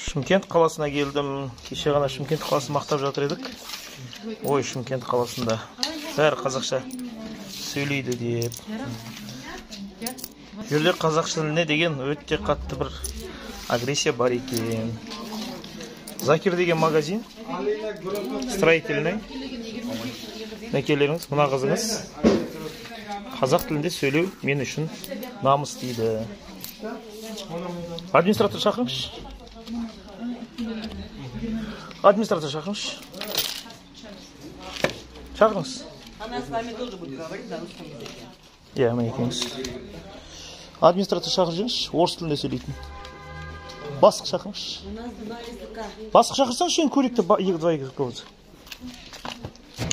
Шымкент қаласына келдім. Кеше ғана Шымкент қаласын мақтап жатыр едік. Ой, Шымкент қаласында бәрі қазақша сөйлейді деп. Бұл жерде қазақ тіліне деген өте қатты бір агрессия бар екен. Закир деген магазин строительный. Мінекейлеріңіз, мына қызыңыз қазақ тілінде сөйлеу мен үшін намыс дейді. Администратор шақырыңызшы. Администратор шақырыңызшы. Шақырыңыз. Она с вами тоже будет говорить на русском языке. Иә, мінекейіңіз. Администратор шақырып жіберіңізші, орыс тілінде сөйлейтін. Бастық шақырыңызшы. У нас два языка. Бастық шақырсаңшы, енді көрейік те, екі два языка болса.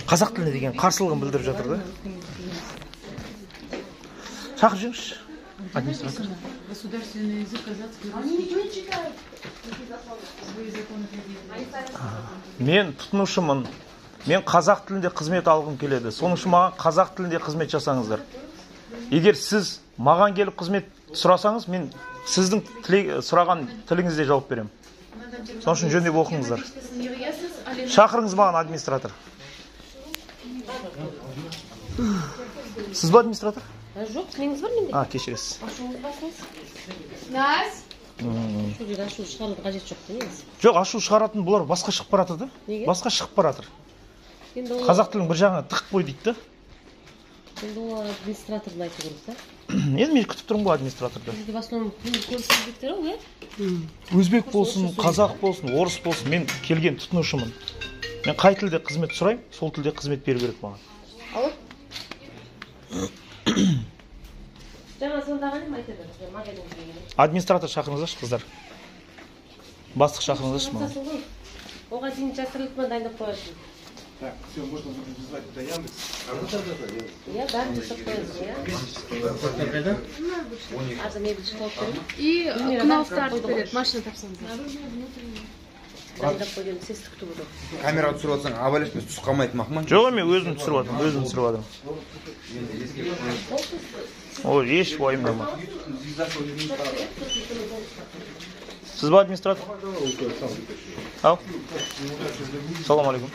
Қазақ тіліне деген қарсылығын білдіріп жатыр да. Шақырып жіберіңізші. Администратор. Государственный язык казахский. Они ничего не читают. Свои законы предъявляют. Мен тұтынушымын. Мен қазақ тілінде қызмет алғым келеді. Соның үшін маған қазақ тілінде қызмет жасаңыздар. Егер сіз маған келіп қызмет сұрасаңыз, мен сіздің сұраған тіліңізде жауап беремін. Соның үшін жөндеп оқыңыздар. Шақырыңыз маған администратор. Сіз ба администратор? Жоқ, неңіз бар менде? А, кешіресіз. Ашуыңыз басыңыз. Наз! Сол жерде ашу шығарудың қажеті жоқ та негізі. Жоқ, ашу шығаратын бұлар басқа шығып баратыр да. Неге? Басқа шығып баратыр. Енді ол Қазақ тілінің бір жағына тығып қой дейді да. Енді ол администраторды айту керек та. Енді мен күтіп тұрмын ғой администраторды. Бұл жерде в основном көбісі өзбектер ғой, иә? Өзбек болсын, қазақ болсын, орыс болсын, мен келген тұтынушымын. Мен қай тілде қызмет сұраймын, сол тілде қызмет беру керек маған. Алло. Жаңа звондаған едім, айтады, бізге магазинге келген. Администратор шақырыңыздаршы, қыздар. Бастық шақырыңыздаршы маған. Жасыл ғой. Оған дейін жасырлық мен дайындап қоясың. Так, все, можно будет вызвать туда Яндекс. Иә, бәрін жасап қоясың, иә. Арзан мебель тауып беремін. И кнауфты береді, машина тапсаңыздар. Дайындап қойған, сесті күтіп отыр. Камераға түсіріп жатсаң, абайлашы, түсіп қалмайды мақман. Жоқ, мен өзім түсіріп жатырмын, өзім түсіріп жатырмын. Ой, еш уайымдама. Сіз ба администратор? Ау. Салам алейкум.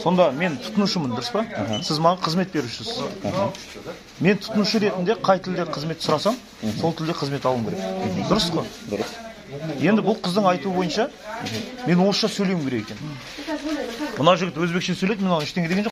Сонда мен тұтынушымын, дұрыс па? Сіз маған қызмет берушісіз. Мен тұтынушы ретінде қай тілде қызмет сұрасам, сол тілде қызмет алуым керек. Дұрыс қой? Дұрыс. Енді бұл қыздың айтуы бойынша мен орысша сөйлеуім керек екен. Мына жігіт өзбекше сөйлейді, мен оған ештеңе деген жоқ.